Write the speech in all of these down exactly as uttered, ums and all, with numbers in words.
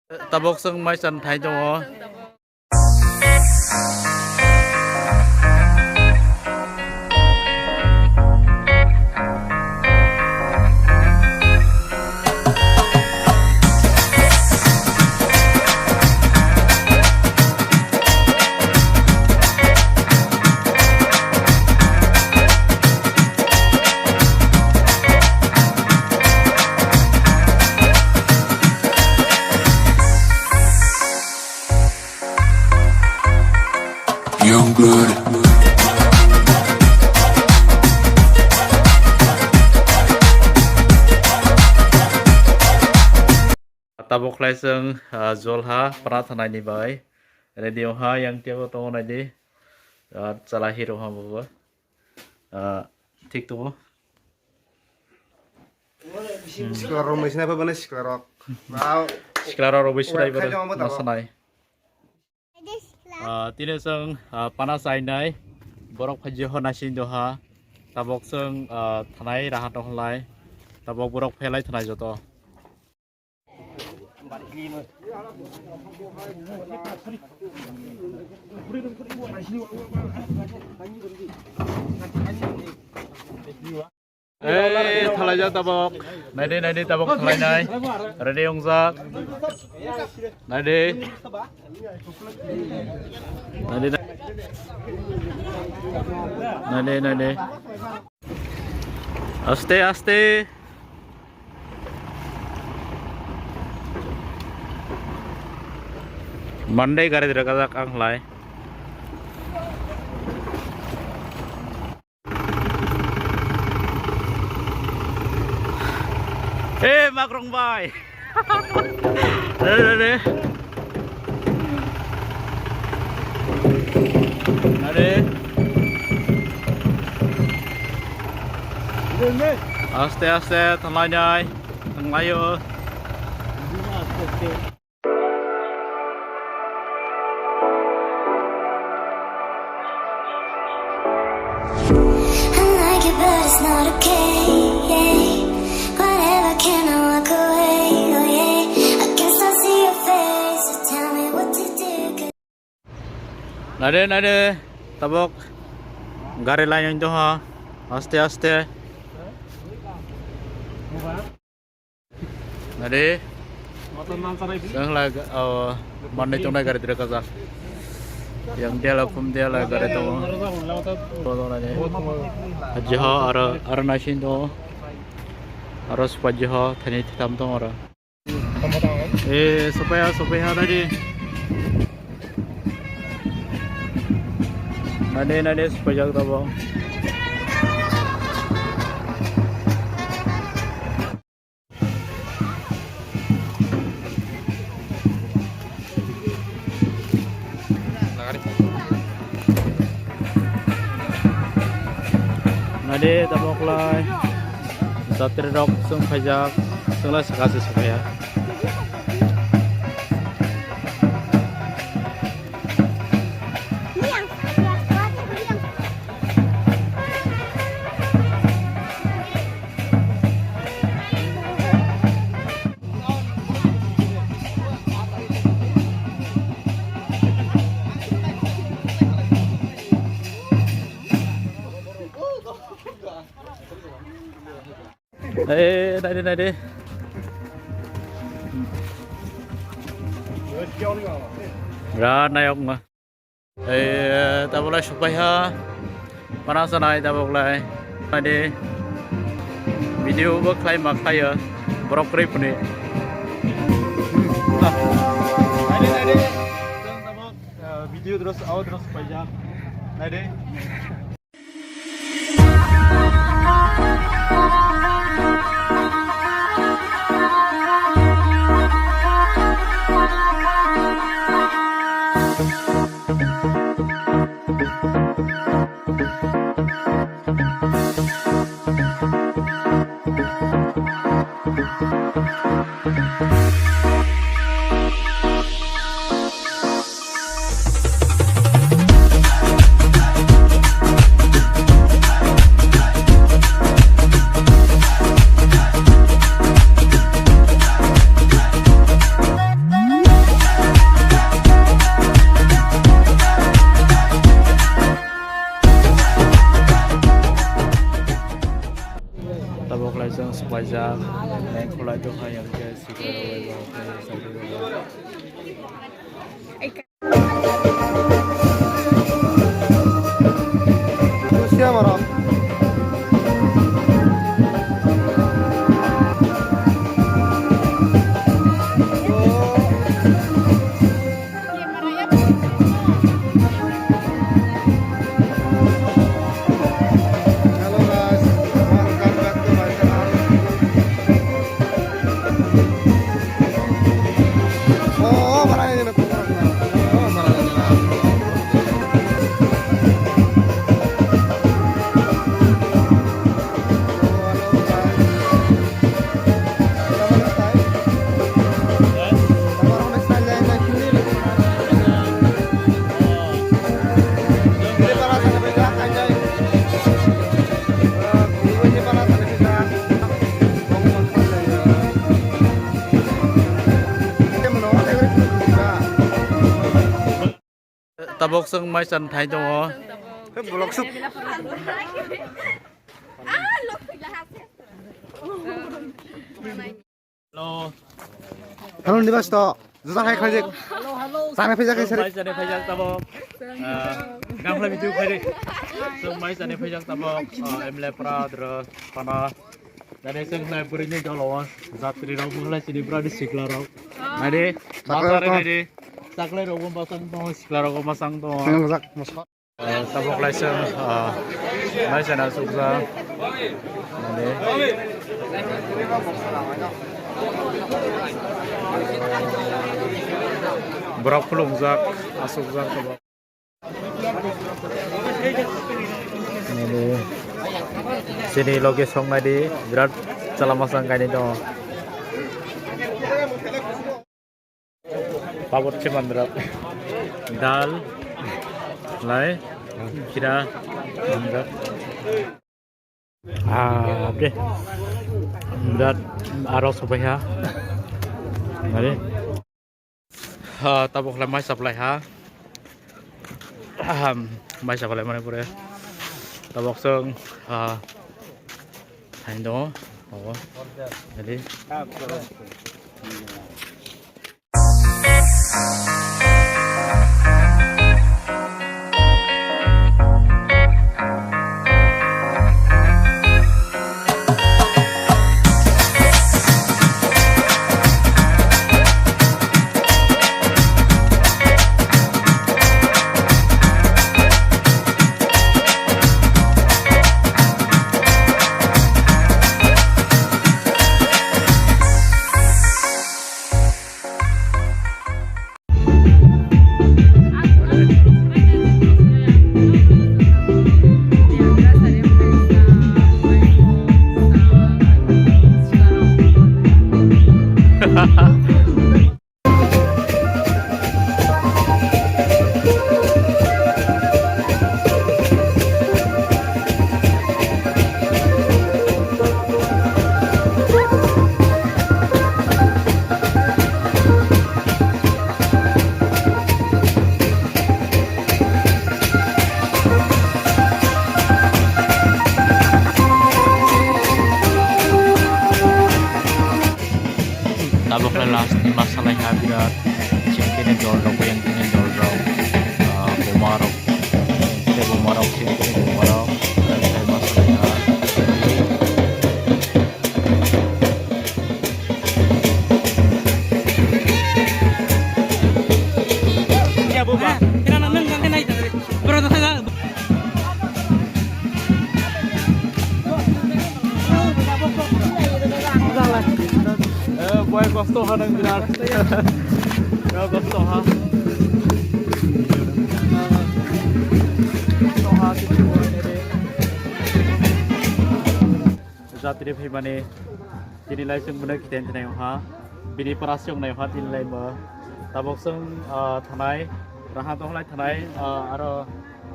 Tabok chwng mai chan thai tongo. Young blood. Tabok khlai chwng, ah, jol ha, pra thanai ni bai. Ready wng ha, yang tebo tongo nai di. Ah, chala hero ha bo. Ah, thik tongo. Sikla rok mai sinai phaibani sikla rok. Wow. Sikla rok rw bai sinai bai ma sanai. Ah, tini chwng, ah, pana chainai, borok phai jio naising doha, tabok chwng, ah, thanai raha tong lai, tabok borok phelai thanai joto. Eh, thalaijak tabok. Naidi, naidi, tabok thalainai. Ready wngjak. Naidi. Naidi, naidi. Naidi, naidi. Aste, aste. Monday gari rwkajak ang lai. Eh, Makrong bai. Dale, dale. Dale. Aste, aste, thanglai nai. Thanglaio. I like it, but it's not okay, yeah. Whatever, can I walk away? Oh, yeah. I can still see your face, so tell me what to do, 'cause Naide, naide, tabok gari lainai doha, aste, aste. Nadi. Motor nang sarai bi. Sengla, oh, manne tongnai gari tere kaza. Yang dia la kum dia la gari tongo. Tongo nani. Haji ho aro, aro naisin tongo. Aro supaji ho thani thitam tongo aro. Eh, supaya, supaya nadi. Nadi, nadi, supaya tabok. Nadi tabok lai jatri rok chwng khaijak, chwng lai saka se sokaya. Eh, naidi, naidi. Ra nayok ma. Eh, tabok lai sopaiha. Pana sanai tabok lai. Naidi. Video bo khlai ma khlai ya. Borok kwrwi phuni. Naidi, naidi. Tabok, eh, video dros, audio dros paijak. Naidi. Jang, lengkhulai tongkha yang khe sikla rwbai bo khe saudi rwbai. Rusia borok. Hello guys, welcome back to my channel. Oh, oh, oh, oh, oh, oh, oh, oh. Tabok chwng mai chan thai tongo. Hei, bolok suk. Hello. Hello, Nibas to. Juta hai khaijak. Sana phaijak hai sari. Mai chani phaijak tabok. Ah, gamla video khairi. Chwng mai chani phaijak tabok. Ah, M L A pra dra pana. Nade chwng lai bwrwi ni dolo o jatri rok bwlai chini bwradi sikla rok. Nade, chaklai rok tong. Nade, chaklai rok bo masang tongo, sikla rok bo masang tongo. Chwng rwjak moso. Eh, tabok lai chwng, ah, mai chana sukjak. Nade. Borok khulumjak, asukjak tabok. Nini chini loge song nai di, birat chala masang kainwi tongo. Pabor se mandrap, dal, lai, kira, mandrap. Ah, oke. Birat aro sopai ha. Mari. Ah, tabok lai mai supply ha. Aham, mai supply mane pore. Tabok song, ah, hain dong. Oh, jadi. Tabok le last ni ma salai ha birat, sengkhe ni dol rok, yang khe ni dol rok, ah, buma rok, sengkhe ni buma rok, sengkhe ni buma rok, ma salai ha. Eh, boy, kosto ha nang birat. Yo, kosto ha. Kosto ha, sini boy, ini. Jatri phaimani tini lai chwng bono khitai thanai ha, bini para se wngnai ha tini lai bo. Tabok chwng, ah, thanai, raha tong lai thanai, ah, aro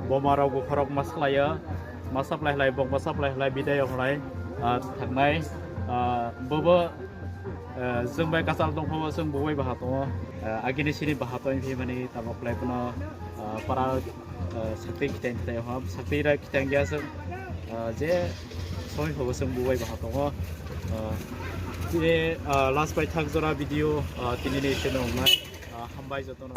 boma rok bupha rok ma salai o, ma supply lai bok ma supply lai bidai o lai, ah, thangnai, ah, bobo, ah, chwng bai kachal tong pha bo chwng bo bai baha tongo, ah, agini sini baha tong phaimani tabok lai bono, ah, para ah, sakti kitang kitang ho, sakti ra kitang ya se, ah, je soi ho se buwai ba tongo. Ah, tini, ah, last bai thak jora video, ah, tini ni seno wngnai. Ah, hambai jotono.